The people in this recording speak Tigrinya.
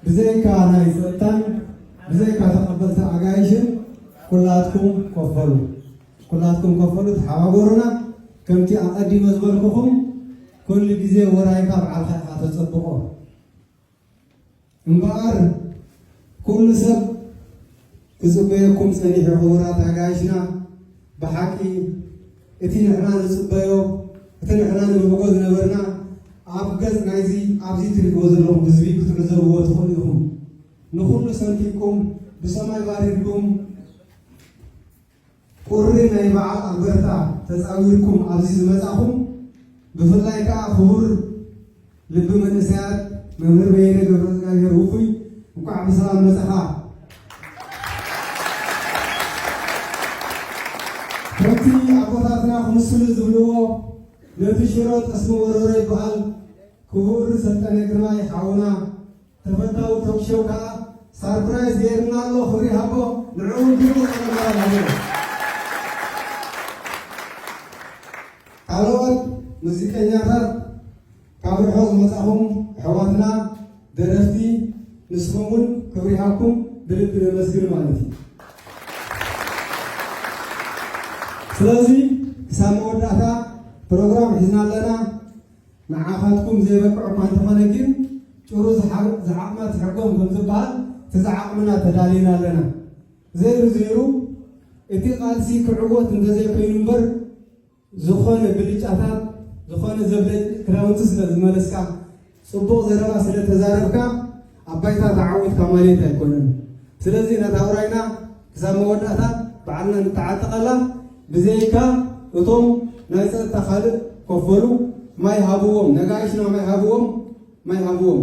ብዘይካ ናይ ጸጥታን ብዘይካ ተቐበልቲ ኣጋይሽን ኩላትኩም ኮፈሉ፣ ኩላትኩም ኮፈሉ፣ ተሓባበሩና። ከምቲ ኣቐዲመ ዝበልኩኹም፣ ኩሉ ግዜ ውራይካ ባዕልኻ ኢኻ ተጸብቖ። እምበኣር ኩሉ ሰብ ክጽበየኩም ጸኒሑ። ክቡራት ኣጋይሽና፣ ብሓቂ እቲ ንሕና ንጽበዮ፣ እቲ ንሕና ንብህጎ ዝነበርና፣ ኣብ ገጽ ናይዚ ኣብዚ ትርእይዎ ዘለኹም ህዝቢ ክትዕዘብዎ ትኽእሉ ኢኹም። ንኹሉ ሰንኪልኩም፣ ብሰማይ ባሪርኩም፣ ቁሪ ናይ በዓል ኣልበርታ ተጻዊርኩም ኣብዚ ዝመጻኹም፣ ብፍላይ ከኣ ክቡር ልቢ መንእሰያት መምህር በየነ ገብረእግዚኣብሔር ውፉይ፣ እንኳዕ ብሰላም መጻኻ። ከምቲ ኣቦታትና ክምስሉ ዝብልዎ፣ ነቲ ሽሮ ጠስሚ ወረሮ ይበሃል። ክቡር ሰልጠነ ግርማይ ሓውና፣ ተፈታዊ ቶክ ሾው ከኣ ሳርፕራይዝ ገይርና ኣሎ። ክብሪ ሃቦ፣ ንዕኡ እውን ድምፂ ይቐርበና ኣሎ። ካልኦት ሙዚቀኛታት፣ ካብ ርሑቕ ዝመጻኹም ኣሕዋትና ደረፍቲ፣ ንስኹም እውን ክብሪ ሃብኩም ብልቢ ነመስግን ማለት እዩ። ስለዚ ክሳብ መወዳእታ ፕሮግራም ሒዝና ኣለና። ንዓኻትኩም ዘይበቅዕ እኳ እንተኾነ ግን ጭሩ ዝሓ-፣ ዝዓቕማ ትሕጎም ከም ዝበሃል እቲ ዝዓቕምና ተዳሊና ኣለና። ዘይሩ ዘይሩ እቲ ቃልሲ ክዕወት እንተዘይኮይኑ እምበር ዝኾነ ብልጫታት፣ ዝኾነ ዘብለጭ ክዳውንቲ ስለ ዝመለስካ፣ ጽቡቕ ዘረባ ስለ ተዛረብካ ኣብ ባይታ ተዓዊትካ ማለት ኣይኮነን። ስለዚ ነታ ውራይና ክሳብ መወዳእታ ባዕልና ንተዓጠቐላ። ብዘይካ እቶም ናይ ጸጥታ ካልእ ኮፈሉ፣ ማይ ሃብዎም፣ ነጋይሽና ማይ ሃብዎም፣ ማይ ሃብዎም።